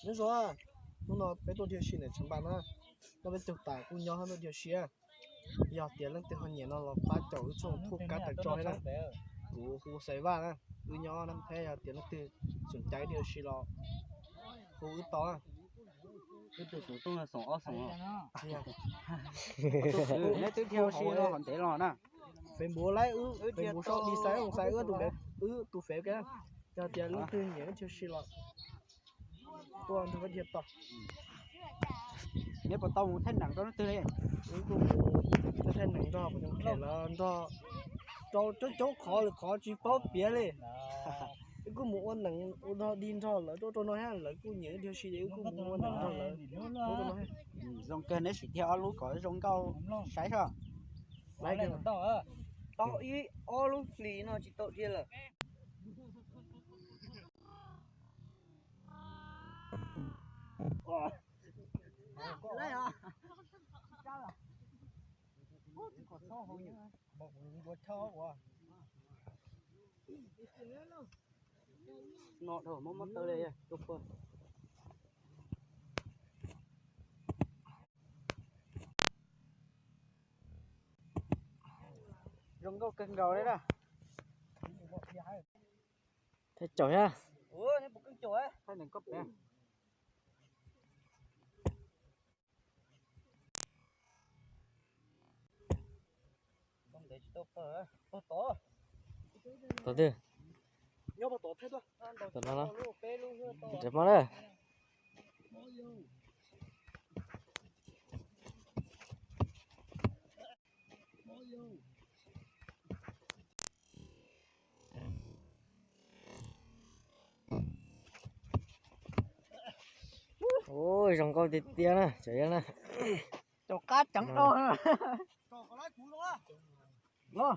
Nyob zoo, hnub no peb tuaj dhia ua si ntawm Tshav Npas na, noj peb caug tas kuj nyob tuaj dhia ua si. Yog tias leej twg ho nyiam no los pab caum wb tshooj thuj kab tawm tso thiab na. Kuv hu Xais Vaj na, wb nyob Nab Theb, yog tias leej twg xoom cai dhia ua si los hu wb tau. Wb tus xoom tuaj xoom ob xoom. Neb twb dhia ua si los qhov ntev los na. Facebook laib wb, Facebook sau Dis Xais Vaj, Xais Vaj wb tus, wb tus Facebook. Yog tias leej twg nyiam wb dhia ua si los tuaj nrog wb dhia tau. Neb puas tau mus thaij neem rau leej twg li? Wb kuj mus thaij neem nrog pab coob kheem lawv nrog, rau coob coob qhov lawm qhov tsis paub piav li. Wb kuj mus ua neem ua dog dig nrog lawv tuaj rau no thiab, lawv kuj nyiam wb dhia ua si ces wb kuj mus ua neem nrog lawv tuaj rau no. Zoo kawg, neb sim dhia ob lub kom zoo nkauj saib soj. Tau ib ob lub hlis no tsis tau dhia lawm. No dhau mob mob taw li. Zoo nkauj kawg nkaus li na. Thaij caum thiab. Thaij neem koj pem. Tom twg? Tom no los. Rov pab na. Ui, zoo nkauj tiag tiag na, cov yawg na. Cov qab ceev no.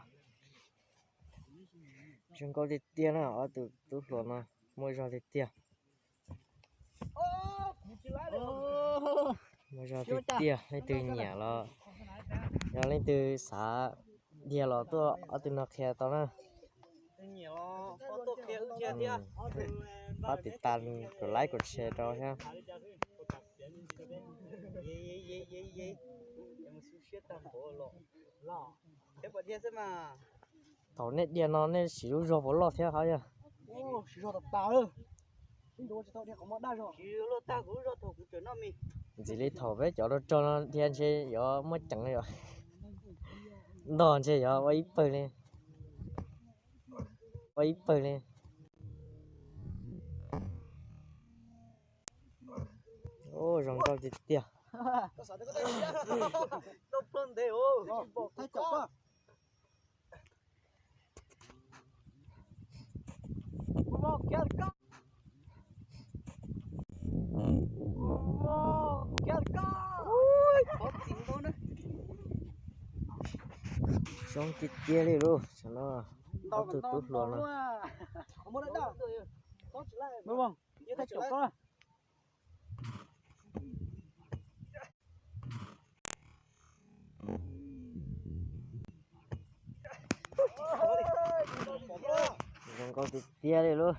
Zoo nkauj tiag tiag na, ob tug tub hluas no muaj zog tiag tiag. Muaj zog tiag tiag, leej twg nyiam los, yog leej twg xav dhia los tuaj ob tug no qhia tau na. Pab tiv tas, kom like kom share rau thiab. Thaum nej dhia no nej siv lub zog puas loj thiab hov yog? Ntxim li thaum peb cov rog rog no dhia ntshe yuav muab ceev yom. Ntog ntshe yuav ua ib pawg li, ua ib pawg li. Zoo nkauj tiag tiag. Zoo tiag tiag li lauj, no ob tug tub hluas no. Zoo nkauj tiag tiag li lauj.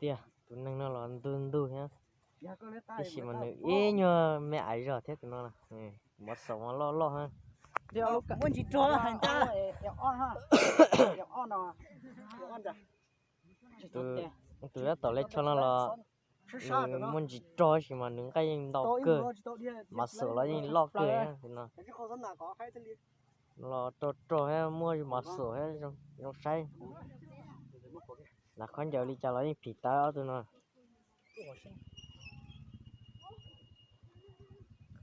Tiag, tus neeg no los ntug ntug thiab, tiam sis mas nws ib nyuag me aiv zog thiab tus no. Mov xaum mas loj loj. Tus tab tom lej tsho no los nws muaj ntsis rog tab sis mas nws nqaij yeej ntau kawg, mov xaum los yeej loj kawg no. Los rog rog thiab muaj mov xaum thiab zoo saib. Lam khaub ncaws li cas los yeej phim tawv ob tug no.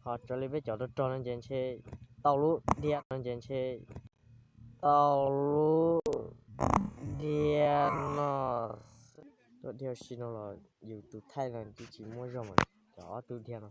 Ho raws li peb cov rog rog no ces ntshe tau lub dhia no ces ntshe tau lub dhia no. Tuaj dhia ua si no los yus tus thaij no tsis muaj zog mas cov ob tug dhia no.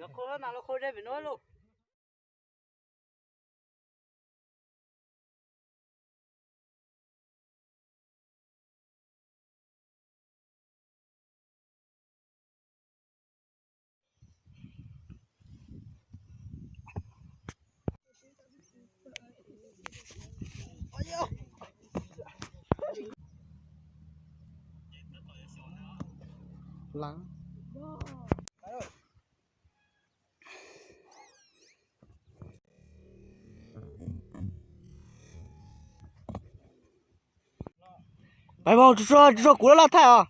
Los khau na, los khau ze vim no lauj. Pais vauv, tsis tso kuv laj laj thaij os.